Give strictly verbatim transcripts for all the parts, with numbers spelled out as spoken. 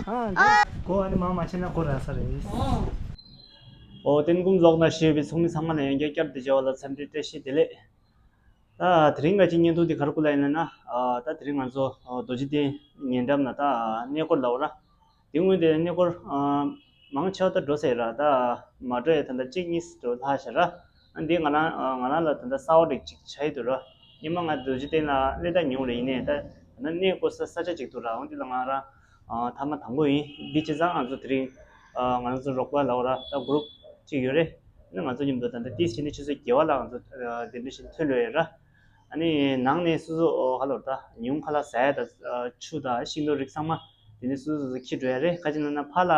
གོ་ཨ་ནི་མང་མ་ཆེ་ན་གོ་ར་ས་རེད། ཨོ་ཏན་ཀུམ་ལོག་ན་ཞེས་པའི་ཚོགས་མི་ཚང་མ་ལ་ཡང་བསྐྱར་བསྐྱར་དུ་མཇལ་བ་ལ་འཚམས་འདྲི་བཀྲ་ཤིས་བདེ་ལེགས། ད་དེ་རིང་ག་ཅིག་བརྙན་ཐུང་འདི་ག་རེ་བསྐུར་ལ་ཡིན་ན། ད་དེ་རིང་ང་ཚོ་རྡོ་རྗེ་གདན་ཉེ་འགྲམ་ན་ད་གནས་སྐོར་ལ་འོ་ར། དེ་སྔོན་དེ་གནས་སྐོར་མང་ཆེ་བ་ད་འགྲོ་ཟེར་ར། ད་མ་འགྲོ་ཡ་ད་ད་གཅིག་གཉིས་འགྲོ་ལྷག་ཤག་ར། ཨ་འདི་ང་རང་ང་རང་ལ་ད་ད་གསར་བ་རིགས་ཅིག་ཆགས་ཡི་འདུག་ར། སྔོན་མ་ང་རྡོ་རྗེ་གདན་ལ་སླེབས་ད་མྱོང་རེད། ཡིན་ནའི་ད་ད་གནས་སྐོར་ས་ས་ཆ་ཅིག་འདུག་ར། འོ་འདི་ལ་ང་རང་ཨ་ཐ་མ་དང་པོ་ཡིན། འདི་བྱས་ཙང་ང་ཚོ་དེ་རིང་ཨ་ང་ཚོ་རོགས་པ་ལབ་ར། ད་གུ་རུབ་ཅིག་ཡོད་རེད། ཨ་ནི་ང་ཚོ་མཉམ་དུ་ད་ལྟ་ཏིས་བྱས་ནས་ཆུ་ཚོད་བརྒྱད་པ་ལ་ང་ཚོ་ཨ་དེ་འདྲ་ཞིག་ཐོན་འགྲོ་ཡོད་ར། ཨ་ནི་ནང་ནས་སོ་སོ་ཨོ་ཧ་ལོ་ད་ཉུང་ཁ་ལག་ཟ་ཡ་ད་ཨ་ཆུ་དང་ཤིང་ཏོག་རིགས་ཚང་མ་དེ་ནས་སོ་སོ་སོ་སོ་འཁྱེར་འགྲོ་ཡ་རེད། ག་ཅི་ན་ན་ཕ་ལ་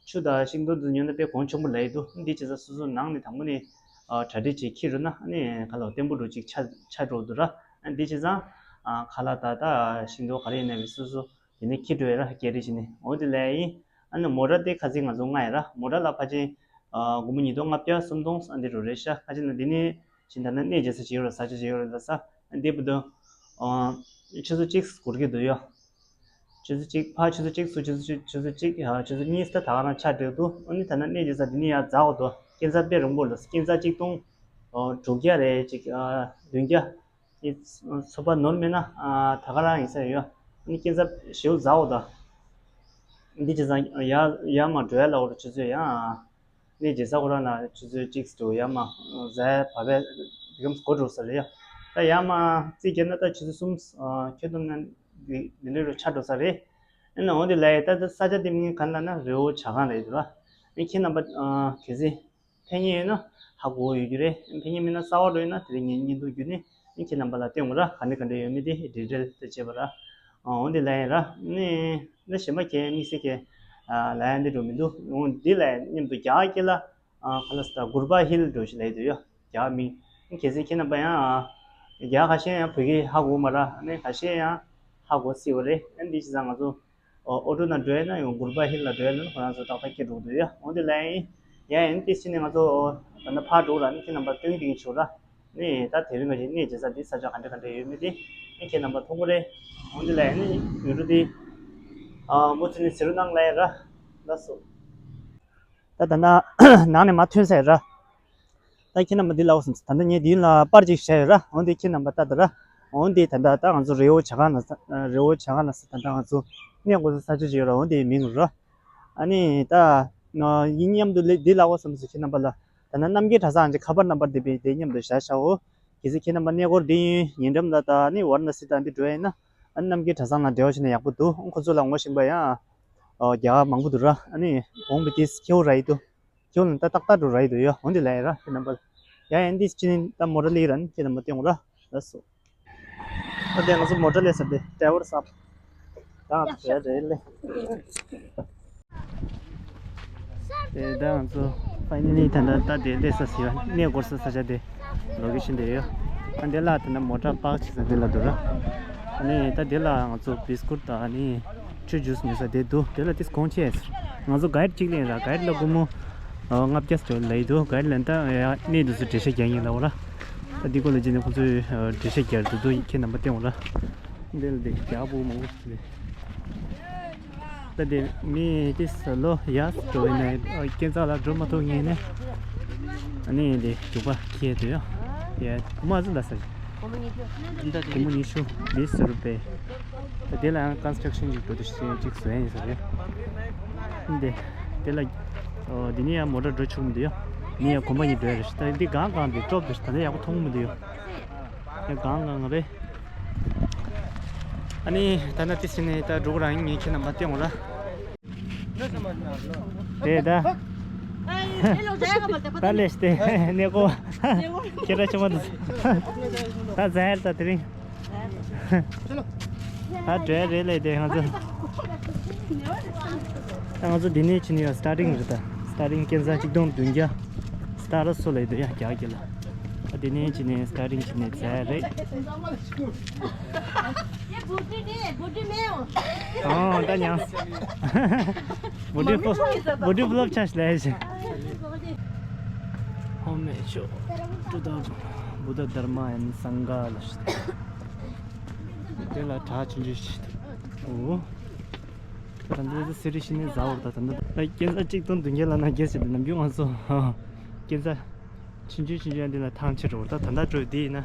ཆུ་དང་ཤིང་ཏོག་དེ་ཉོ་ན་དཔེ་གོང་ཆེན་པོ་ལབ་ཡི་འདུག་འདི་བྱས་ཙང་སོ་སོ་ནང་ནས་དང་པོ་ནས་ཨ་གྲ་སྒྲིག་ཅིག་འཁྱེར་འགྲོ་ན། ཨ་ནི་ཁ་ལོ་བརྟན་པོ་འགྲོ་ཅིག་ཆ་ཆ་འགྲོ་འདུག་ར། ཨ་འདི་བྱས་ཙང་ཨ་ཁ་ལག་ད་ད་ཤིང་ཏོག་ག་རེ་ཡིན་ན་བས་སོ་སོ་དེ་ནས་འཁྱེར་འགྲོ་ཡ་ར། སྐྱེལ་རེས་བྱས་ནས་འོ་དེ་ལས་ཡིན། ཨ་ནི་མོ་ཊ་དེ་ཁ་སང་ང་ཚོ་མངགས་ཡ་ར། མོ་ཊ་ལ་ཕལ་ཆེར་ཨ་སྒོར་མོ་ཉིས་སྟོང་ལྔ་བརྒྱ་སུམ་སྟོང་ཨ་འདི་འགྲོ་རེད་ཤག་ག་ཅི་ན་འདི་ནས་ཕྱིན་ད་ན་གནས་མཇལ་ས་ཅིག་ཡོད་ར། ས་ཆ་ཅིག་ཡོད་ར། ལ་ས་ཨ་འདི་བུ་དུ་ཨ་ཆུ་ཚོད་གཅིག་འགོར་གྱི་འདུག་ཡ། ཆུ་ཚོད་གཅིག་ཕར་ཆུ་ཚོད་གཅིག་ཚུར་ཆུ་ཚོད་ཆུ་ཚོད་གཅིག་ཡ་ཆུ་ཚོད་གཉིས་ད་ད་ག་རང་ཆགས་འགྲོ་འདུག་ཨ་ནི་ད་ན་གནས་མཇལ་ས་འདི་ནས་ཡར་འཛེག་འོ་དོ་སྐས་འཛེག་དཔེ་རིང་པོ་ལ། སྐས་འཛེག་གཅིག་སྟོང་ཨ་དྲུག་བརྒྱ་རེད། ཅིག་ཨ་བདུན་བརྒྱ། ཨི་ཚོ་པ་ནོར་མེད་ན་ཨ་ད་ག་རང་ཡིན་ས་ཡོད། ཨ་ནི་སྐས་འཛེག་ཞེའུ་འཛེག་འོ་ད། འདི་བྱས་ཙང་ཡར་ཡར་མར་འགྲོ་ཡ་ལ་འོ་ར་ཆུ་ཚོད་ཡང་། གནས་མཇལ་ས་ཁོ་རང་ན་ཆུ་ཚོད་གཅིག་ཏུ་ཡར་མར་འཛེག་བ་བས་དེ་གམ་འགོར་འགྲོ་ས་རེད་ཡ། ད་ཡར་མར་རྩིས་བརྒྱབ་ན་ད་ཆུ་ཚོད་གསུམ་ཨ་ཁྱོད་ཐུབ་ན་འདི་འདི་འདྲ་རུ་ཆགས་འགྲོ་ས་རེད། ཨ་ནི་འོ་འདི་ལ་ཡ་ད་ད་ས་ཆ་དེ་མིང་ག་ལ་ན་རི་བོ་བྱ་རྐང་རེད་འདུག་ར། ཨ་ཁྱེད་རྣམ་པ་ཨ་གལ་སྲིད་ཕེབས་མཁན་ཡོད་ན་ཧ་གོ་ཡོད་རྒྱུ་རེད། ཕེབས་མཁན་མིན་ན་གསར་པ་འགྲོ་ཡོད་ན་དེ་རིང་ངས་བརྙན་ཐུང་བརྒྱུད་ནས་ཨ་ཁྱེད་རྣམ་པ་ལ་སྟོན་དགོས་ར། ག་འདྲ་ག་འདྲ་ཡོད་མེད་དེ་ཌི་ཊེལ་དུ་བྱས་པ་ར། འོ་འདི་ལ་ཡིན་ར། ནི་ནི་གཞན་པ་ཁྱེད་དམིགས་བསལ་གྱི་ལ་ཡ་འདི་འགྲོ་མི་འདུག་འོ་འདི་ལ་མཉམ་དུ་རྒྱ་སྐད་ལ་ཁ་ལ་སི་ད་གུར་པ་ཧིལ་འགྲོ་ཞིག་ལ་ཡི་འདུག་ཡ། རྒྱ་མི་གལ་སྲིད་ཁྱེད་རྣམ་པ་ཡང་རྒྱ་ཁ་ཤས་ཡང་བོད་སྐད་ཧ་གོ་མ་ར། ནི་ཁ་ཤས་ཡང་ཧ་གོ་སྲིད་པ་རེད། ཨ་འདི་བྱས་ཙང་ང་ཚོ་ཨོ་ཊོ་ནང་འགྲོ་ཡ་ན་ཡང་གུར་པ་ཧིལ་ལ་འགྲོ་ཡ་ན་ཁོ་རང་ཚོ་ཏག་ཏག་སྐྱེལ་འགྲོ་གི་འདུག་ཡ། འོ་འདི་ལ་ཡིན་ཡ། ཡིན་ཏི་སི་ནི་ང་ཚོ་ད་ནི་ཕར་འགྲོ་ར། ནི་ཁྱེད་རྣམ་པ་སྟོན་གྱི་ཆོག་ར། ནི་ད་དེ་རིང་ང་ཞིག་གནས་མཇལ་ས་འདི་ས་ཆ་ག་འདྲ་ག་འདྲ་ཡོད་མེད་དེ་ནི་ཁྱེད་རྣམ་པ་མཐོང་གི་རེད། འོ་འདི་ལ་ཡིན་ནི་ཡུལ་གྲུ་འདི་ཨ་མུ་མཐུད་ནས་ཟེར་རོ་གནང་ལ་ཡ་ར། ལགས་སོ། ད་ད་ན་ནང་ནས་མ་ཐོན་ས་ཡ་ར། ད་ཁྱེད་རྣམ་པ་འདི་ལ་འོ་སོང་ཙང་ད་ལྟ་ངས་འདིའི་ལ་པར་ཅིག་བཞག་ཡོད་ར། འོ་འདི་ཁྱེད་རྣམ་པ་ལྟ་ད་ར། འོ་འདི་ད་ལྟ་ད་ང་ཚོ་རི་བོ་བྱ་རྐང་ན་ས་རི་བོ་བྱ་རྐང་ན་ས་ད་ལྟ་ང་ཚོ་གནས་སྐོར་ས་ས་ཆ་ཅིག་ཡོད་ར། འོ་འདི་མིང་ར། ཨ་ནི་ད་ཡིན་མཉམ་དུ་ལེ་འདི་ལ་འོ་སོང་ཙང་ཁྱེད་རྣམ་པ་ལ་ད་ནི་རྣམ་རྒྱལ་གྲྭ་ཚང་གི་ཁ་པར་རྣམ་པར་འདི་པའི་དེ་མཉམ་དུ་བཞག་བཞག་འོ། གལ་སྲིད་ཁྱེད་རྣམ་པ་གནས་སྐོར་འདི་ཡིན་ཉེ་འགྲམ་ལ་ད་ནི་ཝཱ་ར་ཎ་སི་ད་འདི་འགྲོ་ཡ་ཡིན་ན་ཨ་ནི་རྣམ་རྒྱལ་གྲྭ་ཚང་ལ་འབྲེལ་བ་བྱས་ན་ཡག་པོ་འདུག་ཁོ་ཚོ་ལ་ངོ་ཤེས་པ་ཡང་ཨོ་རྒྱ་གར་མང་པོ་འདུག་ར། ཨ་ནི་གོང་གི་ཏིས་ཁྱེའུ་ར་ཡི་འདུག་ཁྱེའུ་ལ་ད་ཏག་ཏག་འགྲོ་ར་ཡི་འདུག་ཡ། འོ་འདི་ལ་ཡ་ར་ཁྱེད་རྣམ་པ། ཡ་ཡ་འདི་ཅི་ནི་ད་མོ་ཊ་ལི་ར་ནི་ཁྱེད་རྣམ་པ་སྟོན་ར། ལགས་སོ། ད་དེ་ང་ཚོ་མོ་ཊ་ལས་ས་དེ་ཌ་རའི་ཝར་ས། ད་ང་ཚོ་བྲེལ་བྲེལ་ལེ། དེ་ད་ང་ཚོ་ཕའི་ནལ་ལི་ད་ད་ད་དེ་སླེབས་ས་ཟེར་བ་གནས་སྐོར་ས་ས་ཆ་དེ་ལོ་ཀེ་ཤན་དེ་ཡོད། ཨ་འདི་ལ་དེ་ན་མོ་ཊ་པཱག་བྱེད་ས་དེ་ལ་འདུག་ར། ཨ་ནི་ད་དེ་ལ་ང་ཚོ་བིས་ཀུཊ་དང་ཨ་ནི་ཆུ་ཇུས་ཉོ་ས་དེ་འདུག་དེ་ལ་ཏིས་གོང་ཆེ་ཟེར། ང་ཚོ་གའིཌ་གཅིག་ལེན་ར། གའིཌ་ལ་སྒོར་མོ་ལྔ་བརྒྱ་ཙམ་ལ་ཡི་འདུག་གའིཌ་ལེན་ད་ཡ་གནས་དུས་སུ་འགྲེལ་བཤད་རྒྱག་ཡིན་ལ་འོ་ར། ད་འདི་སྐོར་ལ་ཅི་ནས་ཁོང་ཚོས་འགྲེལ་བཤད་རྒྱག་འདུག་འདུག་ཁྱེད་རྣམ་པ་སྟོན་འོ་ར། འདི་ལ་དེ་རྒྱ་བོ་མང་པོ་ཞིག་རེད། ད་དེ་མི་དེ་ས་ལོ་ཡ་འགྲོ་ཡིན་ནས་སྐྱེ་འཚར་ལ་འགྲོ་མ་ཐུབ་ངེས་ནས། ཨ་ནི་དེ་རྒྱུག་པ་ཁྱེར་དུ་ཡ། ཡ་བུ་མ་ཟིན་ད་ས། སྒོར་མོ་ཉི་ཤུ། བིས་རུ་པེ། ད་དེ་ལ་ཡང་ཀོན་སི་ཊྲག་ཤན་ཅིག་འགྲོ་དུས་ཤིག་ཅིག་བཟོ་ཡ་ཡིན་ས་རེད། འདི་དེ་ལ་འོ་འདི་ནས་ཡང་མོ་ཊ་འགྲོ་ཆོག་མི་འདུག་ཡ། ནི་ཡང་གོམ་པ་གཉིས་འགྲོ་ཡ་རེད་ཤག་ད་འདི་གང་གང་འདི་ཀྲོབ་འདི་ད་ལྟ་ཡག་པོ་མཐོང་མི་འདུག་ཡ། ཡ་གང་གང་རེད། ཨ་ནི་ད་ན་ཏི་སི་ནས་ད་འགྲོ་གི་རང་ཡིན། ངས་ཁྱེད་རྣམ་པ་སྟོན་འོ་ར། དེ་ད། ད་ལས་ཏེ་ནེ་ཀོ་ཁྱེད་ར་ཆུང་མ་འདུག་ད་ཛ་ཡར་ད་དེ་རིང་། ད་འགྲོ་ཡ་རེད་ལས་དེ་ང་ཚོ། ད་ང་ཚོ་འདི་ནས་ཕྱིན་ཡོད། སི་ཊར་ཊིང་རེད། ད་སི་ཊར་ཊིང་སྐས་འཛེག་གཅིག་སྟོང་བདུན་བརྒྱ། སི་ཊར་ཊི་སུ་ལས་དེ་ཡ་རྒྱག་གི་ལ། ད་འདི་ནས་ཕྱིན་ནས་སི་ཊར་ཊིང་ཕྱིན་ནས་ཛ་ཡར་རེད། ཨོ་ད་ཉང་། བུ་ཌི་ཕོ་བུ་ཌི་ཕོ་ལོབ་ཆ་ཤ་ལས་ཤ། ཧོ་མེ་ཆོ་ཏུ་ད་བུ་ད་དྷར་མ་ཨེན་སང་ག་ལ་ཤ། དེ་ལ་གྲྭ་ཆུང་ཆུང་ཞིག་འདུག་ཨོ། ད་འདི་ཚོ་སེ་རི་ཤི་ནས་ཟ་འོར་ད་ད་འདི་ད་སྐྱེ་ས་གཅིག་སྟོང་བདུན་བརྒྱ་ལ་ན་རྒྱལ་སྲིད་དེ་ནམ་རྒྱུན་ང་ཚོ་སྐྱེ་ས་ཆུང་ཆུང་ཆུང་ཆུང་འདི་ལ་ཐང་ཆད་འགྲོ་འོར་ད་ད་ད་འགྲོ་འདི་ཡིན་ན་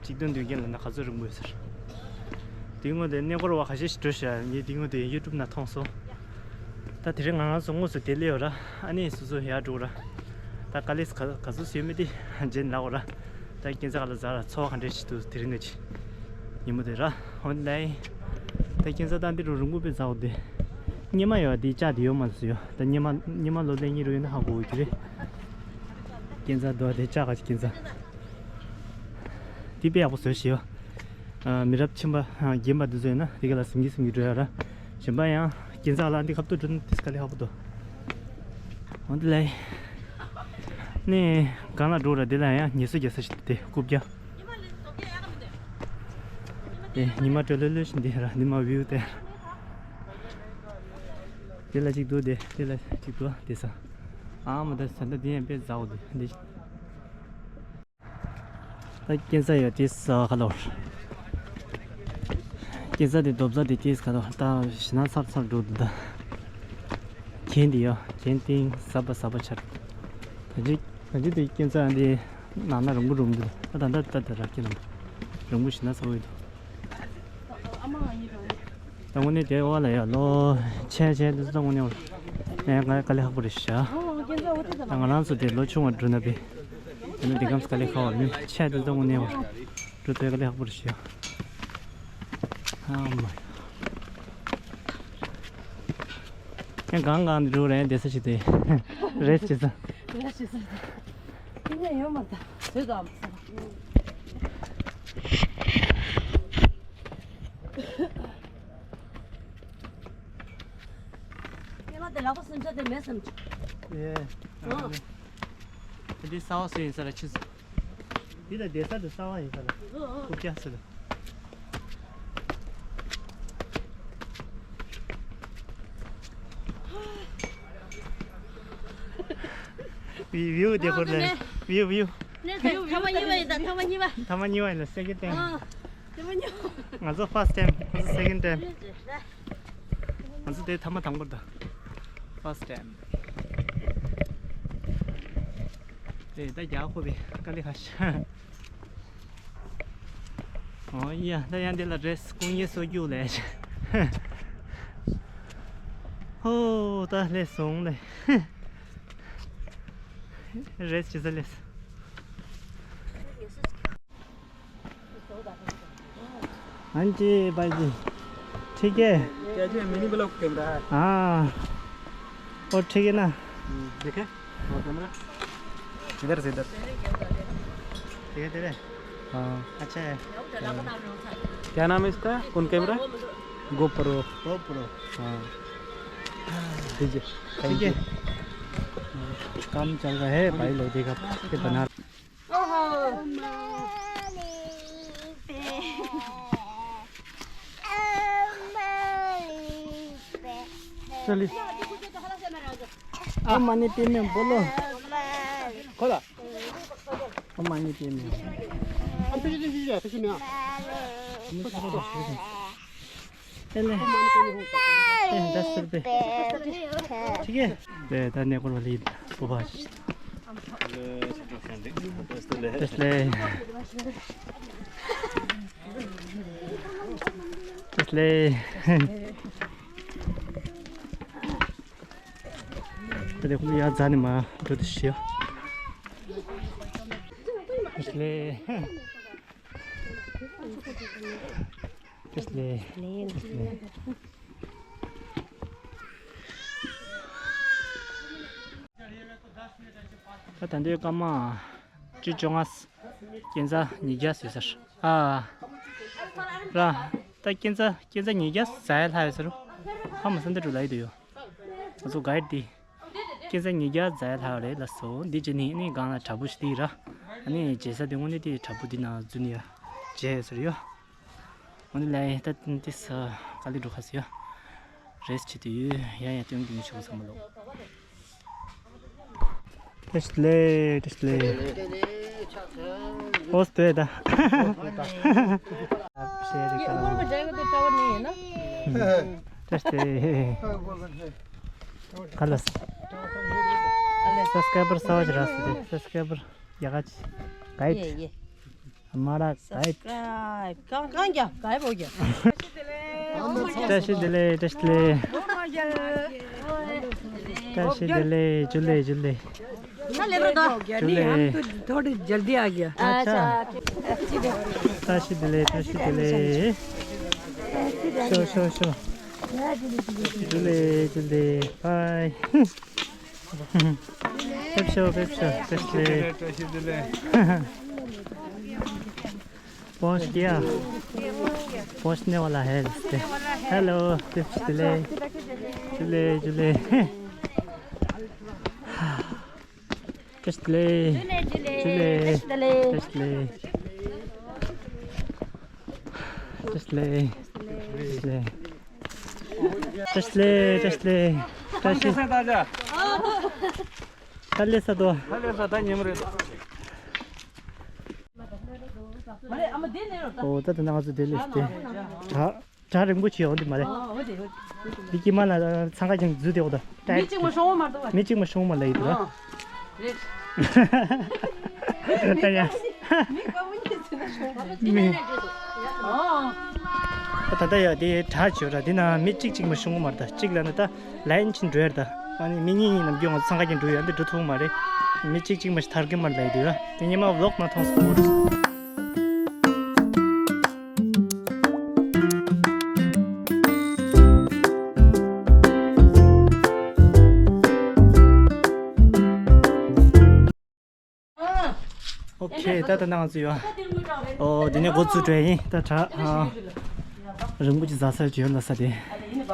གཅིག་སྟོང་བདུན་བརྒྱ་ལ་ན་ག་ཚོད་རིང་པོ་ཡོད་ཟེར། དེ་སྔོན་དེ་གནས་སྐོར་བ་ཁ་ཤས་ཤིག་འགྲོ་ཤག་ངས་དེ་སྔོན་དེ་ཡུ་ཊུབ་ན་མཐོང་སོང་། ད་དེ་རིང་ང་རང་ཚོ་དངོས་སུ་དེ་སླེབས་ཡོད་ར། ཨ་ནི་སོ་སོ་ཡར་འགྲོ་ར། ད་དཀའ་ལས་ག་ག་ཚོད་ཡོད་མེད་དེ་རྗེས་ལབ་འོ་ར། ད་སྐྱེ་ས་ག་ལ་ཟ་ར་འཚོ་བ་ག་འདྲས་ཞིག་འདུག་དེ་རིང་གི་ཉིན་མོ་དེ་ར། འོ་ལེ། ད་སྐྱེ་ས་ད་འདི་རུ་རིང་པོ་པས་ཟ་འོ་དེ། སྙེ་མ་ཡོད་དེ་ལྕགས་དེ་ཡོད་མ་སུ་ཡོད་ད་སྙེ་མ་སྙེ་མ་ལོ་ལེ་གཉིས་རུ་ཡོད་ན་ཧ་གོ་གི་རེད། སྐྱེ་ས་དོ་དེ་ལྕགས་ག་ཅིག་སྐྱེ་ས། དེ་དཔེ་ཡག་པོ་བཟོས་ཤིག་ཡོད། ཨ། མི་རབས་ཆེན་པོ་ཨ་རྒན་པ་འདི་ཚོ་ཡིན་ན་དེ་ག་ལ་སིམ་གྱིས་སིམ་གྱིས་འགྲོ་ཡ་ར། གཞན་པ་ཡང་སྐྱིན་ཚང་ལ་འདི་ཁ་ཐུག་འགྲོ་ན་དེ་དཀའ་ལས་ཁག་པོ་འདུག་འོན་ཏེ་ལས། ནས་གང་ལ་འགྲོ་ར་དེ་ལ་ཡང་ཉལ་ས་རྒྱག་ས་ཞིག་འདུག་སྟེ་རྐུབ་བཀྱག་དེ་ཉི་མ་དྲོ་ལྷོད་ལྷོད་ཞིག་འདི་ར་འདི་མ་བིའུ་དེ། དེ་ལ་གཅིག་འདུག་དེ་དེ་ལ་གཅིག་འདུག་དེ་ས། ཨ་མ་ད་ས་ད་དེ་ཡང་དཔེ་ཟ་འོ་དེ་འདི། ད་སྐྱེ་ས་ཡོད་དེ་ས་ག་ལོར། སྐྱེ་ས་དེ་རྡོབ་ས་དེ་དེ་ས་ག་ལོར་ད་ཞི་ན་ཚར་ཚར་འགྲོ་འདུག་ད། གྱེན་དེ་ཡོད་གྱེན་སྟེང་ཟབ་པ་ཟབ་པ་ཆར། ད་ཅི་ད་ཅི་དེ་སྐྱེ་ས་དེ་ནང་ན་རིང་པོ་རིང་པོ་འདུག་ད་ད་ད་ད་ད་ར་སྐྱེ་ལམ་རིང་པོ་ཞི་ན་ཚ་བོ་ཡོད་འདུག་ད་དངོས་གནས་དེ་བ་ལ་ཡ་ལོ་ཆེ་ཆེ་དུ་ཙང་དངོས་གནས་བ་ལ་ཡ་དཀའ་ལས་ཁག་པོ་རེད་ཤག་ད་ང་རང་ཚོ་དེ་ལོ་ཆུང་བ་འགྲོ་ན་པི་ད་ནི་དེ་གམ་དཀའ་ལས་ཁག་པོ་རེད། ཆེ་དུ་ཙང་དངོས་གནས་བ་འགྲོ་དོན་དཀའ་ལས་ཁག་པོ་རེད་ཤག་ཨ་མ་ཡ་གང་གང་འགྲོ་རེད་དེ་ས་ཞིག་དེ་རེད་ཅེས་ས། རེད་ཅེས་ས། དེ་ནས་ཡོད་མ་ད་བཟོས་དང་། ངས་མ་དེ་ལག་པ་སེམས་ཆ་དེ་མེད་བསམ་བྱུང་། ཨེ། ཨ། དེ་འདྲའི་གསར་བ་སུ་ཡིན་ས་ལ་ཆི་ཟིག་འདི་ལ་བསྡད་ས་དེ་གསར་བ་ཡིན་ས་ལ། ཨོ་ཨོ། རྐུབ་བཀྱག་ས་ལ། བིའུ་བིའུ་དེ་ཁོར་ལ། ཨོ་དེ་ནས། བིའུ་བིའུ། ནས་ཐ་མ་གཉིས་པ་ཡིན་ད་ཐ་མ་གཉིས་པ། ཐ་མ་གཉིས་པ་ཡིན་ལ་སེ་ཀེན་ཌི་ཊའིམ། ཨོ། ཐ་མ་གཉིས་པ། ང་ཚོ་ཕར་སི་ཊི་ཊའིམ་ང་ཚོ་སེ་ཀེན་ཌི་ཊའིམ། ང་ཚོ་དེ་ཐ་མ་དང་པོ་རེད། ཕར་སི་ཊི་ཊའིམ། དེ་ད་རྒྱ་ཁོ་བའི་དཀའ་ལས་ཁ་ཤས། ཨོ་ཡ་ད་ཡང་འདི་ལ་རེས་སྐུང་ཡས་སོ་རྒྱུ་ལས། ཧོ་ད་ལས་སོང་ལས། རེས་ཅི་ས་ལས། हाँ जी भाई जी, ठीक है। क्या जी, मिनी ब्लॉग कैमरा है। हाँ, और ठीक है ना? हम्म, देखे? और कैमरा? इधर से इधर। ठीक है, तेरे? हाँ। अच्छा है। क्या नाम है इसका? कौन कैमरा? गोप्रो। गोप्रो। हाँ। ठीक है। ठीक है। काम चल रहा है भाई लोग, देखा के बना। चलिए। अम्मा ने पे में बोलो। खोला। अम्मा ने पे में। चले। ए, दस रुपये। ठीक है। ले, दा ने कौन वाली? वो बात। इसलिए। इसलिए। ད་དེ་ཁོ་ལ་ཡར་འཛེགས་ནས་མར་འགྲོ་དུས་ཤི། ལེ། ལེ། ད་ད་འདོད་སྐར་མ་བཅུ་བཅོ་ལྔ། སྐྱེ་འཚར་ཉིས་བརྒྱ་ཟེར་ས། ཨ། ར། ད་སྐྱེ་འཚར་སྐྱེ་འཚར་ཉིས་བརྒྱ་ཟ་ཡ་ལྷག་ཡོད་ས་རུ། ཧ་མ་སང་འདི་འགྲོ་ལ་ཡི་དུ་ཡོད། ང་ཚོ་གའིཌ་འདི། སྐྱེ་འཚར་ཉིས་བརྒྱ་ཟ་ཡ་ལྷག་རེད་ལ་སོ། འདི་རྗེས་ནི་ནི་སྒང་ལ་བྲག་ཕུག་ཞིག་འདི་ར། ཨ་ནི་མཇལ་ས་འདི་དངོས་གནས་དེ་བྲག་ཕུག་འདི་ནང་འཛུལ་ནས་ཡ། མཇལ་ཡ་ཟེར་ཡོད། འོ་ནི་ལས་ད་འདི་ས་ག་ལེ་འགྲོ་ཁ་ཟེར་ཡ། རེས་བྱེད་དུ་ཡོད་ཡ་ཡ་སྟོན་རྒྱུ་མི་ཆོག་བསམ་མ་ལོ། ཏེས་ལེ་ཏེས་ལེ། ཨོ་སྟོད་ད། ཤེ་རི་ཀ་ལ། བཀྲ་ཤིས་བདེ་ལེགས། ཁ་ལགས། སབ་སི་ཀ་རའི་བར་གསར་པ་ཞིག་རག་སོང་སྟེ། སབ་སི་ཀ་རའི་བར་ཡག་ག་ཅིག་གའེ་ཌི། ཡེ་ཡེ། མ་ར་གའེ་ཌི། སབ་སི་ཀ་རའིབ་གང་གང་རྒྱག་གའེ་ཌི་འོ་རྒྱག་བཀྲ་ཤིས་བདེ་ལེགས། བཀྲ་ཤིས་བདེ་ལེགས། བཀྲ་ཤིས་བདེ་ལེགས། ཇུ་ལེ་ཇུ་ལེ། ཇུ་ལེ། थोड़ी जल्दी आ गया। अच्छा। བཀྲ་ཤིས་བདེ་ལེགས། བཀྲ་ཤིས་བདེ་ལེགས། ཤོ་ཤོ་ཤོ། ཇུ་ལེ་ཇུ་ལེ། བའི། ཕེབས་ཤོག་ཕེབས་ཤོག་བཀྲ་ཤིས་བདེ་ལེགས། पहुंच गया। पहुंचने वाला है। हेलो। ཇུ་ལེ་ཇུ་ལེ། བཀྲ་ཤིས་བདེ་ལེགས། ཇུ་ལེ་ཇུ་ལེ། བཀྲ་ཤིས་བདེ་ལེགས། བཀྲ་ཤིས་བདེ་ལེགས། བཀྲ་ཤིས་བདེ་ལེགས། བཀྲ་ཤིས་བདེ་ལེགས། བཀྲ་ཤིས་བདེ་ལེགས། བཀྲ་ཤིས། ད་ལེ་ས་དོ། ད་ལེ་ས་ད་ཉིན་མོ་རེད། ཨོ་ད་ད་ང་ཚོ་དེ་ལེ་ས་དེ། གྲ་གྲ་རིང་པོ་བྱས་འོང་དེ་མ་རེད། འདི་དཀྱིལ་མ་ལ་འཚང་ཁ་ཅན་འཛུལ་དེ་འོ་ད། མི་གཅིག་མ་ཤོང་བ་མ་གཏོགས། མི་གཅིག་མ་ཤོང་བ་ལ་ཡིན་འདུག་ར། རེད། ད་ཡ། མི་ཀ་བོ་ཉིད་ཟེར་ན་ཤོང་བ་ལ་མི། ད་ད་ཡ་དེ་གྲ་བྱོས་ར། དེ་ན་མི་གཅིག་གཅིག་མ་ཤོང་གི་མ་རེད། ད་གཅིག་ལ་ན་ད་ལའིན་ཕྱིན་འགྲོ་ཡ་རེད། ད་ཨ་ནི་མི་གཉིས་གཉིས་ནམ་རྒྱུན་ང་ཚང་ཁ་ཅན་འགྲོ་ཡ་འདི་འགྲོ་ཐུབ་མ་རེད། མི་གཅིག་གཅིག་མ་ཐར་གི་མ་རེད་ལ་ཡི་དུས་ཡ། དེ་ཉི་མ་ཝི་ལོག་ནང་མཐོང་སོང་། ཨོ་ཁེ། ད་ད་ནང་ང་ཚོ་ཡོད། ཨོ་དེ་ནས་འགོ་ཚུགས་འགྲོ་ཡིན། ད་གྲ་ཨ་རིང་པོ་ཅིག་ཟ་ས་ཅིག་ཡོད་ལ་ས་དེ།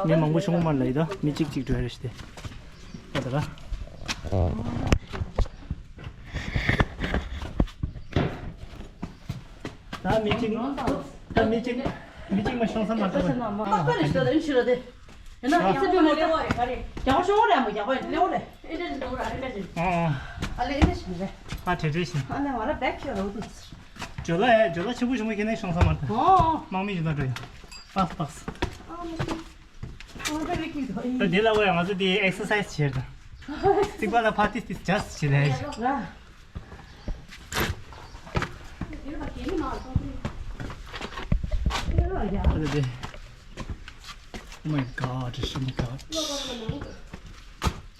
མི་མང་པོ་བྱུང་མ་ལ་ཡི་ད་མི་གཅིག་གཅིག་འགྲོ་ཡ་རེད་ཤི་དེ། ད་ད་ར། ད་མི་གཅིག་ད་མི་གཅིག་མི་གཅིག་མ་ཤོང་ས་མ་ཐུབ། ཨ་ཁ་རེ་ཤི་ད་ཨིན་ཤི་ར་དེ། ཡིན་ན་ཨ་ཨིན་ས་བི་མོ་ལེ་བ་རེ་ག་རེ། རྒྱ་བ་ཤོག་རེ་མོ་རྒྱ་བ་ལེ་བ་རེ། ཨིན་ཏེ་ལེ་བ་རེ་ཨིན་ཏེ་ལེ། ཨ་ཨ་ལེ་ཨིན་ཏེ་ཤི་རེ། ཨ་ཁྲེ་ཁྲེ་ཤི། ཨ་ནེ་ང་ར་བེག་ཤི་ར་འོ་དེ། ཇོ་ལ་ཨེ་ཇོ་ལ་ཆེ་པོ་ཞུ་མ་ཁྱེད་ནས་ཤོང་ས་མ་ཐུབ། ཨོ། དམག་མི་ཇོ་ལ་འགྲོ་ཡ། པགས་པགས། ཨ་མོ། ཨ་ད་རེ་ཀི་དོ་ཨི། ད་དེ་ལ་བས་ང་ཚོ་དེ་ཨེག་སར་སའི་ཛི་བྱེད་དང་། རྩིག་པ་ལ་ཕར་ཏིས་ཏིས་ཇ་སི་ཊི་བྱེད་ལས། ར། Oh my god, oh my god.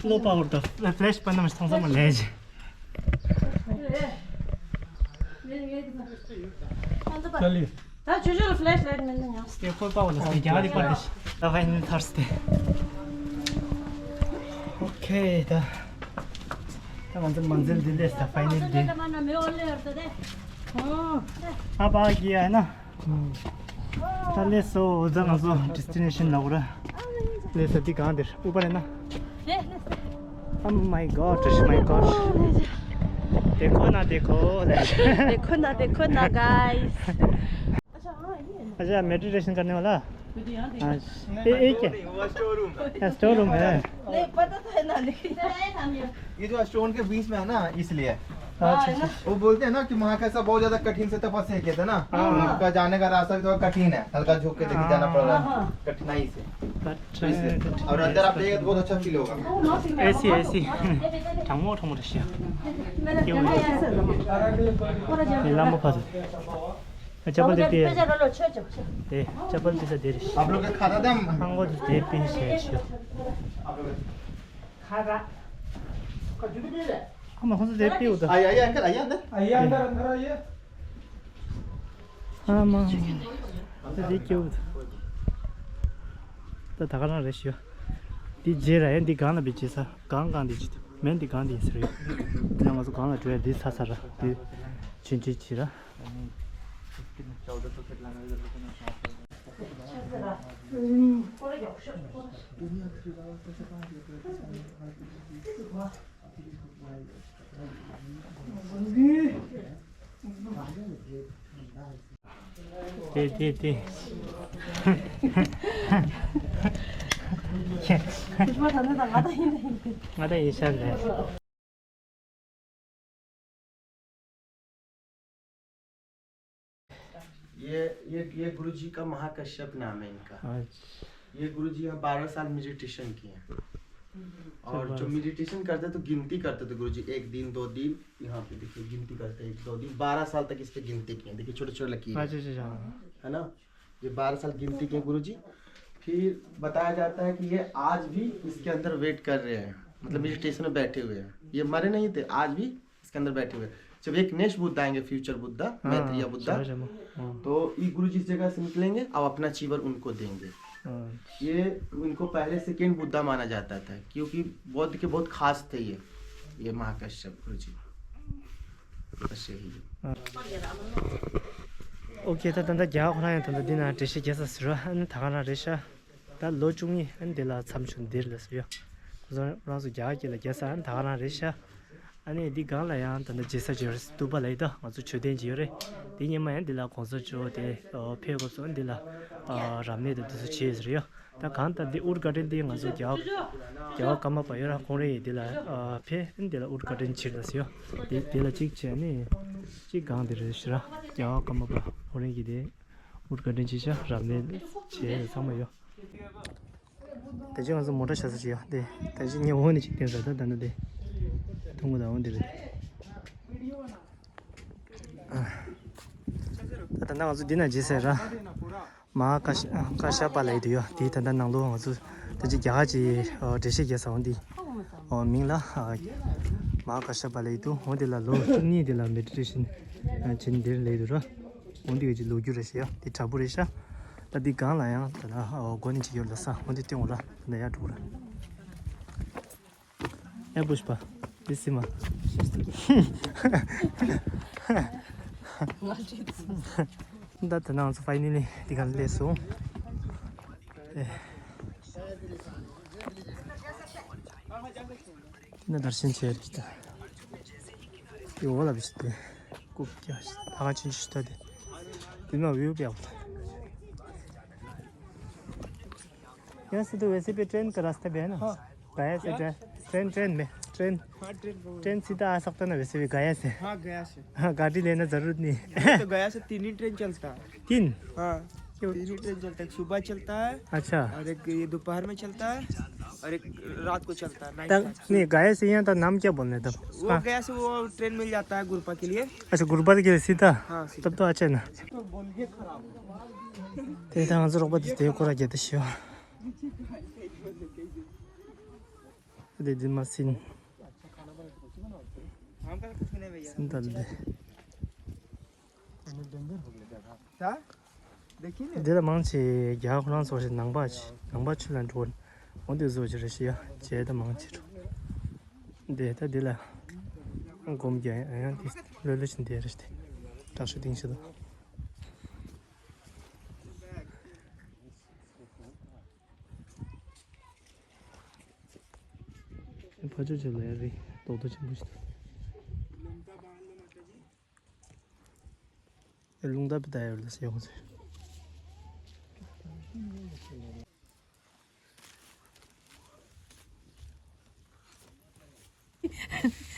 ལོ་པ་བར་དུ་ཕི་ལེ་ཤི་པ་ནམ་ཐང་ས་མ་ལས་ཇི། ད་ཆུ་ཆུ་ལ་ཕི་ལེ་ཤི་ལའིཊ་མེད་ན་ཡང་། སྟེ་ཁོ་པ་བ་ལ་སྟེ་རྒྱ་རི་པར་དེ་ཤི། ད་ཕའི་ནལ་ཐར་སྟེ། ཨོ་ཁེ་ད། ད་ང་ཚོ་མ་འཛིན་འདི་ལས་ད་ཕའི་ནལ་དེ། ཨ་པ་གི་ཨ་ན། ད་ལས་སོ་འོ་ད་ང་ཚོ་ཌེ་སི་ཊི་ནེ་ཤན་ལ་འོ་ར། ལས་ས་འདི་གང་དེར་ཨུ་པ་རེ་ན། Oh my god, oh my god. देखो ना, देखो। देखो ना, देखो ना, गाइस। अच्छा, मेडिटेशन करने वाला? हाँ, ये, ये क्या? Store room. हाँ, स्टोर रूम है। नहीं, पता तो है ना, लेकिन ये जो स्टोन के बीच में है ना, इसलिए। अच्छा, अच्छा। वो बोलते हैं ना कि महाकाश्यप बहुत ज्यादा कठिन से तपस्या किया था ना, हाँ। उनका जाने का रास्ता भी थोड़ा कठिन है, हल्का झुक के लेके जाना पड़ रहा है, हाँ, हाँ। कठिनाई से। तो इसलिए। और अंदर आप जाइए तो बहुत अच्छा फील होगा। AC, AC. ठामो ठामो रशिया। ये लामो फाज। चप्पल देती है। ए, चप्पल देता देर। आप लोग का खाता था? खांगो देर पीस है। आप लोग का खाता। हम खुद देर पी उधर। आइए, आइए, अंकल, आइए अंदर। आइए, अंदर, अंदर आइए। ཨ་མ། ད་དེ་སྐྱེ་བོ། ད་ད་ག་རང་རེད་ཤི། འདི་རྗེས་ར་ཡ་འདི་གང་ལ་བེད་བྱེད་ས་གང་གང་འདི་བྱེད་མེད་འདི་གང་འདི་ཡིན་ཟེར་ཡོད། ད་ང་ཚོ་གང་ལ་འགྲོ་ཡ་འདི་ཚ་ཚ་ར་འདི་ཆུན་ཆུན་བྱེད་ར། དེ་དེ་དེ། ང་ད་ཡིན་ཤག་ལས། ये ये ये गुरु जी का महाकश्यप नाम है इनका। अच्छा। ये गुरुजी यहाँ बारह साल मेडिटेशन किए हैं। और जो मेडिटेशन करते तो गिनती करते थे गुरुजी, एक दिन, दो दिन, यहाँ पे देखिए गिनती करते हैं, एक, दो दिन, बारह साल तक इस पे गिनती किए। देखिए छोटे छोटे लकीर है। अच्छा, अच्छा, अच्छा। है ना? ये बारह साल गिनती किए गुरुजी। फिर बताया जाता है कि ये आज भी इसके अंदर वेट कर रहे हैं, मतलब मेडिटेशन में बैठे हुए हैं। ये मरे नहीं थे, आज भी इसके अंदर बैठे हुए हैं। जब एक नेक्स्ट बुद्धा आएंगे, फ्यूचर बुद्धा, हाँ, मैत्रेय बुद्धा, हाँ। तो ये गुरुजी इस जगह से निकलेंगे और अपना चीवर उनको देंगे। हाँ। ये इनको पहले सेकेंड बुद्धा माना जाता था, क्योंकि बौद्ध के बहुत खास थे ये, ये महाकश्यप गुरुजी। बस यही है। ཨོ་ཁེ། ད་ད་ལྟ་རྒྱ་གར་ཁོ་རང་ཡང་ད་ལྟ་འདི་ན་འགྲེལ་བཤད་རྒྱག་ས་ཟེར་བ། ཨ་ནི་ད་ག་རང་རེད་ཤག་ད་ལོ་བཅུ་གཉིས་ཨ་ནི་འདི་ལ་མཚམས་ཆུ་འདིར་ལ་ཟེར་ཡོད། ཁོ་ཚོ་རང་ཚོ་རྒྱ་གར་སྐད་ལ་རྒྱག་ས། ཨ་ནི་ད་ག་རང་རེད་ཤག་ཨ་ནི་འདི་སྒང་ལ་ཡང་ད་ལྟ་རྗེས་ས་ཇོ་རེ་སི་ཏུ་པ་ལ་ཡི་ད་ང་ཚོ་མཆོད་རྟེན་ཅིག་ཡོད་རེད། འདི་སྔོན་མ་ཡང་འདི་ལ་གོང་ས་མཆོག་དེ་ཕེབས་སྐབས་སུ་འདི་ལ་རབ་གནས་དང་འདི་ཚོ་བྱས་ཟེར་ཡོད། ད་གང་ལྟར་འདི་ཨུར་ག་ཏན་འདི་ང་ཚོ་རྒྱལ་བ་རྒྱལ་བ་ཀརྨ་པ་ཡོད་ར། ཁོང་རེ་ཡིས་འདི་ལ་ཨ་ཕེབས་འདི་ལ་ཨུར་ག་ཏན་ཕྱིར་ལ་ཟེར་ཡོད། འདི་འདི་ལ་གཅིག་བྱས་ནས་གཅིག་སྒང་འདི་རེད་ཤག་ར། རྒྱལ་བ་ཀརྨ་པ་ཁོང་རེ་གིས་འདི་ཨུར་ག་ཏན་ཕྱིར་ཤག་རབ་གནས་བྱས་ཚང་མ་ཡོད། དེ་རྗེས་ང་ཚོ་མོ་ཊ་བཞག་ས་ཅིག་ཡོད། འདི་ད་ཅི་ངས་འོག་ནས་ཅིག་བསྟན་ས། ད་ད་ནི་འདི་ཐུང་གུ་ད་འོང་འདི་རེད། ད་ད་ང་ཚོ་འདི་ན་རྗེས་ས་ར། མ་ཧཱ་ཀ་ཤ་ཀ་ཤ་པ་ལབ་ཡི་དུ་ཡོད། དེ་ད་ལྟ་ནང་ལོགས་ང་ཚོ་ད་ཅི་རྒྱ་གར་གྱི་འགྲེལ་བཤད་རྒྱག་ས་འོང་དེ་མིང་ལ་མ་ཧཱ་ཀ་ཤ་པ་ལབ་ཡི་དུ། འོང་དེ་ལ་ལོ་བཅུ་གཉིས་དེ་ལ་མེ་ཌི་ཊེ་ཤན་བྱེད་འདིར་ལབ་ཡི་དུ་ར། འོང་དེ་ག་ཅི་ལོ་རྒྱུས་རེད་ཤག་ཡ། དེ་དྲ་འབུ་རེད་ཤག་ད་དེ་སྒང་ལ་ཡང་ད་ལྟ་སྒོ་ནས་ཅིག་ཡོད་ལ་ས། འོང་དེ་སྟོན་འོང་ར། ད་ལྟ་ཡར་འགྲོ་ར། ཨེ་པུཤ་པ། འདི་སི་མ། ད་ད་ནང་ཚོ་ཕའི་ནལ་ལི་འདི་ག་ལ་སླེབས་སོང་། ཨེ། ན་དར་ཤན་ཆེ་རེད་ད། ཡོ་ལ་བི་ཤི་ཏེ། ཀུབ་ཀྱ་ཤི་ད་ག་ཅིན་ཤི་ད་དེ། དེ་ན་བིའུ་པེ་ཨོ། यहाँ से तो वैसे भी ट्रेन का रास्ता भी है ना? हाँ। गया से क्या? ट्रेन, ट्रेन में, ट्रेन, हाँ, ट्रेन को। ट्रेन सीधा आ सकता ना वैसे भी गया से? हाँ, गया से। हाँ, गाड़ी लेना जरूरत नहीं है। ये तो गया से तीन ही ट्रेन चलता है। तीन? हाँ, क्यों? तीन ही ट्रेन चलता है, सुबह चलता है। अच्छा। और एक ये दोपहर में चलता है और एक रात को चलता है, नाइट तब, फ्लाइट। नहीं, गया से यहाँ तक नाम क्या बोलने तब? वो हाँ। गया से वो ट्रेन मिल जाता है गुरुपा के लिए। अच्छा, गुरुपा के लिए सीधा? हाँ, सीधा। तब तो अच्छा है ना। དེ་དང་ང་ཚོ་རོགས་པ་དེ་དེའི་སྐོར་ར་རྒྱ་དེ་ཤི་བ། དེ་དེ་མ་སྲིན། སྲིན་དང་དེ། देखिए ना। དེ་ལ་མང་ཆེ་རྒྱ་ཁོ་རང་ཚོ་ཞིག་ནང་པ་ཆེ་ནང་པ་ཆུ་ལ་འགྲོ། འོ་དེ་བཟོ་ཅི་རེད་ཤི་ཡ་བྱས་ད་མང་ཆེ་འགྲོ། དེ་ད་དེ་ལ་སྒོམ་རྒྱ་ཡང་དེ་ལོ་ལོ་ཆེན་དེ་རེད་དེ། དྲག་ཤོས་ཏིང་ཤི་དང་། ཕ་ཆོས་ཆེ་ལ་ཡ་རི་རྡོག་རྡོག་ཆེན་པོ་ཞིག་འདུག་ལུང་རྟ་བི་ད་ཡོད་ལ་སེ་ཡོང་ཟེར།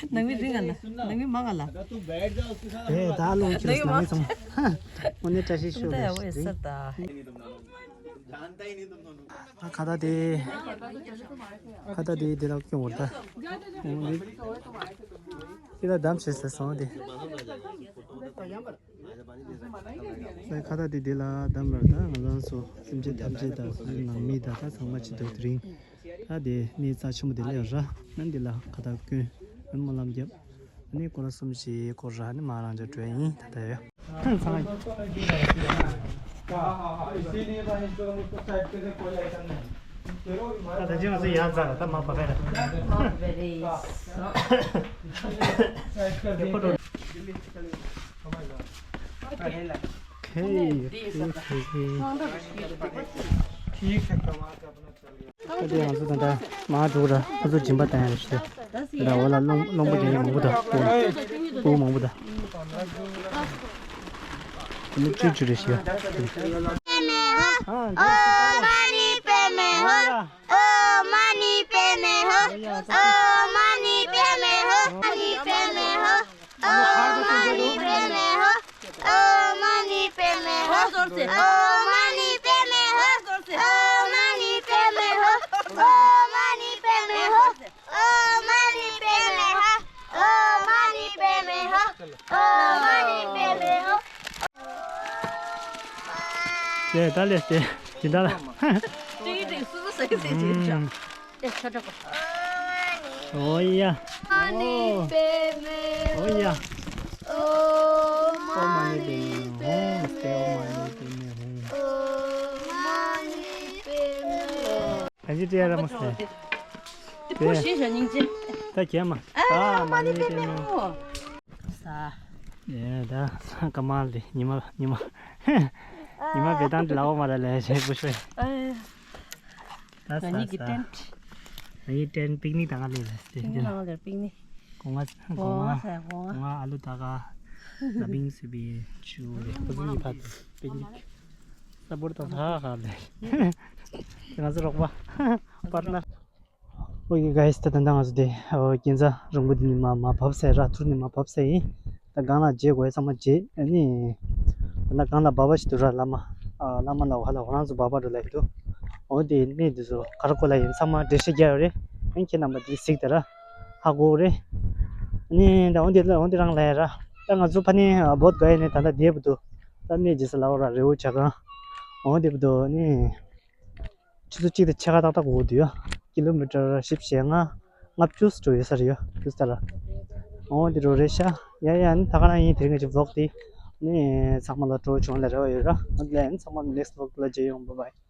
ནང་མི་རིང་ང་ལ། ནང་མི་མང་ང་ལ། ཨེ་ད་ལོ་ཁྱེད་ནང་མི་ཚང་མ། འོ་ནས་བཀྲ་ཤིས་ཤོག་ད་ཡ་འོ་ཡ་སར་ད། ཁ་ད་དེ། ཁ་ད་དེ་དེ་ལ་སྐྱོང་བར་ད། ཁྱེད་ད་གདམ་བྱེད་ཟེར་སོང་དེ། ཁ་ད་དེ་དེ་ལ་གདམ་པར་ད་ང་རང་ཚོ་སེམས་ཅན་ཐམས་ཅད་དང་ནང་མི་དང་ད་ཚང་མ་ཅི་ཐུབ་དེ་རིང་། ད་དེ་ནི་རྩ་ཆེན་པོ་དེ་ལས་ར་ནན་དེ་ལ་ཁ་ད་སྐྱོན་སྨོན་ལམ་རྒྱབ། ཨ་ནི་སྐོར་ར་གསུམ་བཞི་སྐོར་ར་ནི་མ་རང་ཅག་གྲོལ་ཡིན་ད་ད་ཡོད། ཚང་མ། ད་ད་ཅི་ང་ཚོ་ཡར་འཛེགས་ལ་ད་མ་བབས་པས་ད། ཁེ་ཁེ་ཁེ་ཁེ། ད་དེ་ང་ཚོ་ད་ལྟ་མར་འགྲོ་ར། ཁོ་ཚོ་སྦྱིན་པ་བཏང་ཡག་ཞིག་ད་ལྟ་འོ་ལ་རླུང་རླུང་བུ་དེ་མང་པོ་དང་སྤུ་མང་པོ་དང་། དེ་ནི་བཅུ་བཅུ་རེ་ཞིག་ཡ། ཨོཾ་མ་ཎི་པདྨེ་ཧཱུྃ། ཨོཾ་མ་ཎི་པདྨེ་ཧཱུྃ། ཨོཾ་མ་ཎི་པདྨེ་ཧཱུྃ། ཨོཾ་མ་ཎི་པདྨེ་ཧཱུྃ། ཨོཾ་མ་ཎི་པདྨེ་ཧཱུྃ། ཨོཾ་མ་ཎི་པདྨེ་ཧཱུྃ། ཨོཾ་མ་ཎི། དེ་ད་ལས་དེ་ཇི་འདྲ་ལ། ཀྲིག་ཀྲིག་སུ་སུ་ཟེར་གི་ཟེར་གྱི་རེད། ཨུམ། ཨེ་ཆོ་འདྲ་གོ། ཨོ་ཡ། ཨོ་ཡ། ཨོ་མ་ཎི་པདྨེ་ཧཱུྃ། ཨོ་མ་ཎི་པདྨེ་ཧཱུྃ། ག་ཅི་སྤྲད་ར་མོ་ཟེར། དེ་ཕོ་ཤེས་ཤ་སྙིང་རྗེ། ད་གྱེས་མ། ཨ་མ་ཎི་པདྨེ་ཧཱུྃ། ས། ཡེ་ད་ས་ཀ་མ་ལི་ཉི་མ་ཉི་མ། ཉི་མ་བེ་དང་ལའོ་མ་ར་ལེ་ཞེ་པུ་ཤོས། ཨ། ད་ང་གཉིས་ཀྱི་ས་ས། ཏེན་ཊི། ང་གཉིས་ཏེན་ཊི་པིག་ནིག་དང་ང་ལེ་ལེ་སྟེ། པིག་ནིག་དང་ང་ལེ་པིག་ནིག་གོང་མ་གོང་མ་ས་གོང་མ། གོང་མ་ཨ་ལུ་ད་ག་ད་པིང་སི་བི་ཆུ་རེ་ཁོ་ཚོ་གཉིས་ཕར་པིག་ནིག་ས་བོར་དང་ཧ་ཧ་ལེ། ང་ཚོ་རོགས་པ་པར་ནར། ཨོ་ཀེ་གྷའི་སི། ད་ད་ལྟ་ང་ཚོ་དེ་ཨོ་རྒྱན་རྩ་རིང་པོ་འདི་ནས་མར་མར་བབས་ཚར་ར། ཐུར་ནས་མར་བབས་ཚར་ཡིན། ད་སྒང་ལ་མཇལ་དགོས་ཡ་ཚང་མ་མཇལ། ཨ་ནི་ད་ལྟ་སྒང་ལ་སྦག་སྦག་ཞིག་འདུག་ར། བླ་མ་ཨ་བླ་མ་ལ་ཧ་ལ་ཧོ་རང་ཚོ་སྦག་སྦག་འགྲོ་ལ་ཡིན་འདུག་ཨོ་དེ་གནས་འདི་ཚོ་ག་རེ་གོ་ལ་ཡིན་ཚང་མ་འགྲེལ་བཤད་རྒྱག་ཡོད་རེད། ཨ་ནི་ཁྱེད་རྣམ་པ་འདི་གཟིགས་དང་ར་ཧ་གོ་རེད། ཨ་ནི་ད་ཨོ་དེ་ལ་ཨོ་དེ་རང་ལ་ཡ་ར། ད་ང་ཚོ་ཕ་ནི་ཨ་བོད་ག་ཡ་ནས་ད་ལྟ་བསྡད་པ་འདུག་ད་གནས་རྗེས་ས་ལ་ཨོ་ར་རི་བོ་བྱ་རྐང་ཨོ་དེ་པ་འདུག་ཨ་ནི། ཆུ་ཚོད་གཅིག་དང་ཕྱེད་ཀ་ཏག་ཏག་འགོར་འདུག་ཡ། ཀི་ལོ་མི་ཊར་བཞི་བཅུ་ཞེ་ལྔ། ལྔ་བཅུ་འགྲོ་ཡོད་ས་རེད་ཡ། ཏུས་ད་ལ། འོ་འདི་རུ་རེད་ཤག་ཡ་ཡ། ཨ་ནི་ད་ག་རང་ཡིན། དེ་རིང་གི་ཝི་ལོག་དེ་ནི་ཚང་མ་ལ་སྤྲོ་བྱུང་ལ་རེ་བ་ཡོད་ར། ཨ་ནི་ཚང་མ་ནེགསི་ཝི་ལོག་ལ་མཇལ་ཡོང་། བྷའི་བྷའི།